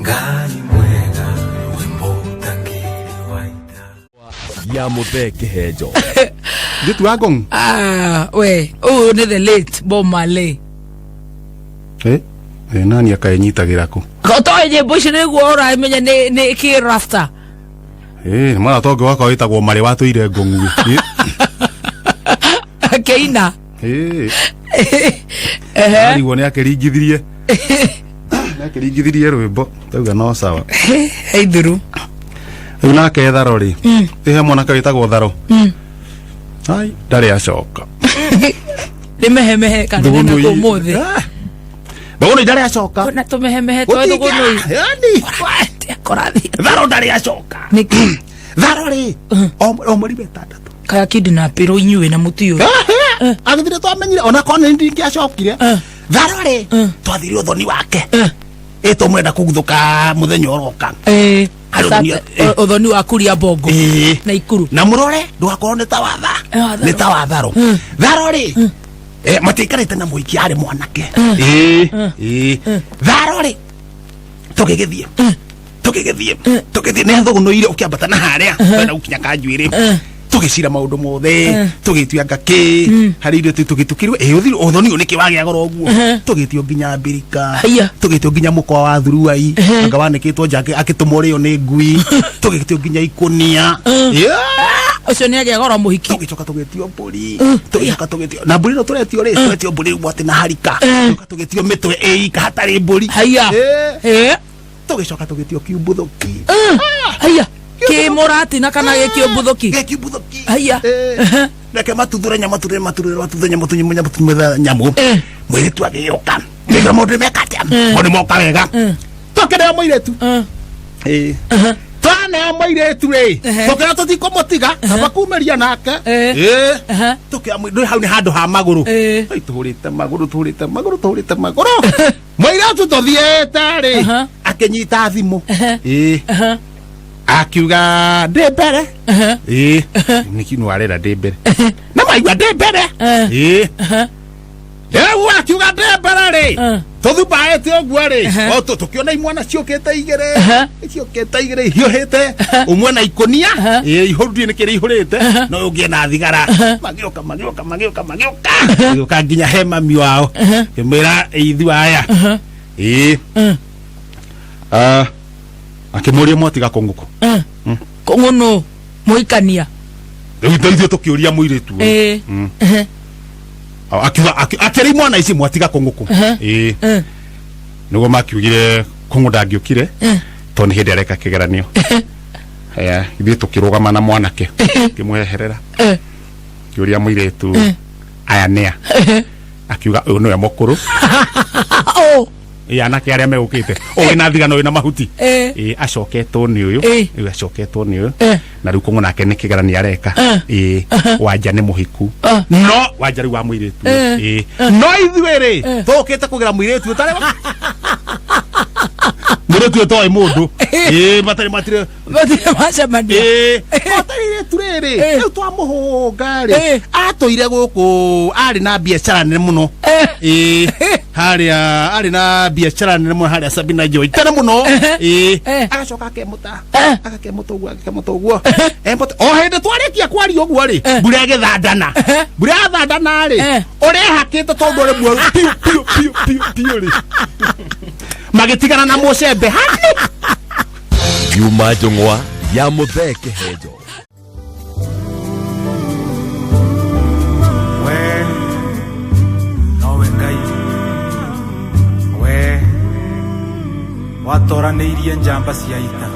Ngai mwega wĩ mũtangĩri wa ita. Ya Muthee Kihenjo. Nditu wa ngong. Ah, we ũyũ nĩ the late Bob Marley. Eh, eh, nani akaĩnyitagĩra kũ? Toĩ nyĩmbo icio nĩguo ũramenya nĩ kĩ rasta. Eh, mwana tonge wakwa wĩtagwo marĩ watũire ngong'u. Akĩina. Eh. Ehe. Arigwo nĩ akĩringithirie. Nĩ akĩringithirie rwĩmbo. Ndauga no sawa. Heithuru. Rĩu nake Tharo rĩ. Ĩhe mwanake wĩtagwo Tharo. Ai, ndarĩ acoka. Nĩ mehemehe kana nĩ Thũgũnũ ũmũthĩ. Ah. Thũgũnũ ndarĩ acoka. Kwĩna tũmehemehe twa thũgũnũ. Yani. Korathi. Tharo ndarĩ acoka. Nĩkĩ? Tharo rĩ. O mweri wetandatũ. Kaya kidnapirwo inyuĩ na mũtiũĩ. Agithire twamenyire ona korwo nĩ ndingĩacokire. Tharo rĩ. Twathire ũthoni wake. Ĩ tũmwenda kũguthũka mũthenya ũroka. Eh. Harĩ Asante. ũthoni- eh. Ũthoni wa kuria bongo. Ĩĩ. Na ikuru. Na mũrore ndũgakorwo nĩ ta watha. Eh, wa Tharo. Nĩ ta wa Tharo. Tharo rĩ. Eh, matiaikarĩte na mũhiki arĩ mwanake. Ĩĩ. Ĩĩ. Tharo rĩ. Tũgĩgĩthiĩ. Tũgĩgĩthiĩ. Tũgĩthiĩ nĩ thũgũnũire ũkĩambata na harĩa. Twenda gũkinya kanjuĩrĩ. Tũgĩcira maũndũ mothe. Tũgĩtua ngakĩ. Harĩ irio tũgĩtukirwo. Ĩ ũthiri ũthoni ũyũ nĩkĩ wagĩa goro ũguo. Tũgĩtio nginya mbirika. Haiya. Tũgĩtio nginya mũkwa wa thuruai. Anga wanĩkĩtwo nja akĩtũmwo rĩo nĩ ngui. Tũgĩtio nginya ikũnia. Yeah Ũcio nĩ agĩa goro mũhiki. tũgĩcoka tũgĩtio mbũri tũgĩcoka tũgĩtio na mbũri ĩno tũretio rĩ tũretio mbũri rĩu atĩ na harika tũgĩcoka tũgĩtio mĩtwe ĩika hatarĩ mbũri Haiya. Ĩ, Eh. tũgĩcoka tũgĩtio kiumbuthũki Haiya. Kĩ mũratina kana gĩkĩũmbuthũki. gĩkiumbuthũki Haiya. Ĩ, reke matuthũre nyamũ mature mature matuthũre nyamũ tunyamũ nyamũ tunyamũ nyamũ Eh. mũirĩtu agĩũka nĩkĩo maũndũ meka atĩa maũndũ moka wega tũkĩneo mũirĩtu Ĩ. twaneo mũirĩtu rĩ tũkĩra tũtikũmũtiga kaba kumĩria nake Eh. Ĩ. Aha. tũkĩoya mũirĩtu hau nĩ handũ ha magũrũ Ĩ. Ai, tũhũrĩte magũrũ tũhũrĩte magũrũ tũhũrĩte magũrũ mũirĩtu tũthiĩte rĩ Aha. akĩnyita thimũ Ĩ. Aha. Akiuga ndĩ mbere. Aha. Ĩ. Nĩkĩ nĩ warera ndĩ mbere na maigua ndĩ mbere. Eh. Ĩ. Aha. Rĩu akiuga ndĩ mbere rĩ, Eh. tũthumbaĩte ũguo rĩ, Aha. o tũkĩona imwana ciũkĩte igĩrĩ, Aha. ciũkĩte igĩrĩ ihiũhĩte, ũmwe na ikũnia ĩ ihũru ndiũĩ nĩkĩ rĩihũrĩte, no ũyũ ũngĩ ena thigara. Magĩũka magĩũka magĩũka magĩũka magĩũka nginya he mami wao, kĩmwĩra ithu aya ĩ. Ah, akĩmũria mwatiga kũng'ũkũ. Eh. Kũng'ũnũ mũhikania. Rĩu ithuĩ tũkĩũria mũirĩtu ũyũ. Eh. Ehe. Akiuga akĩra imwana ici mwatiga kũng'ũkũ. Ĩ. Eh. Nĩguo makiugire kũng'ũ ndangĩũkire Eh. tondũ nĩ hĩndĩ areka kĩgeranio. Aya, ithuĩ tũkĩrũgama na mwanake kĩmweherera, Eh. kĩũria mũirĩtu aya nĩa, akiuga ũyũ nĩwe mũkũrũ. Oh. Ĩ, anake arĩa megũkĩte ũyũ wĩna thigano wĩna mahuti. Eh. Ĩ, acoketwo nĩ ũyũ. Eh. Ũyũ acoketwo nĩ ũyũ. Eh. Na rĩu kũng'ũ nake nĩ kĩgeranio areka. Eh. Ĩ, wanja nĩ mũhiku. Eh. No wanja rĩu wa mũirĩtu. Eh. Ĩ, no ithuĩ rĩ tũkĩte kũgĩra mũirĩtu ũtarĩ mũirĩtu ũtoĩ mũndũ. Ĩ, matarĩ matirĩ. Matirĩ macemania. Ĩ, atarĩ rĩrĩ Eh. rĩu twamũhũnga rĩ, Eh. atũire gũkũ arĩ na biacara nene mũno. Eh. Ĩ, harĩa arĩ na biacara nene mũno harĩa Sabina Joy tene mũno. Ĩ, Eh. agacoka akemũta, Eh. agakemũta ũguo, agakemũta ũguo. Emũta o hĩndĩ twarĩkia kwaria ũguo rĩ, Eh. mbura ĩgĩthandana. Eh. Mbura yathandana rĩ, Eh. ũrehakĩte tondũ ũrĩ muoru piũ piũ piũ piũ piũ rĩ, magĩtigana na mũcembe hani. Juma Njũng'wa ya Muthee Kihenjo. We nowe Ngai, we watoranĩirie njamba cia ita.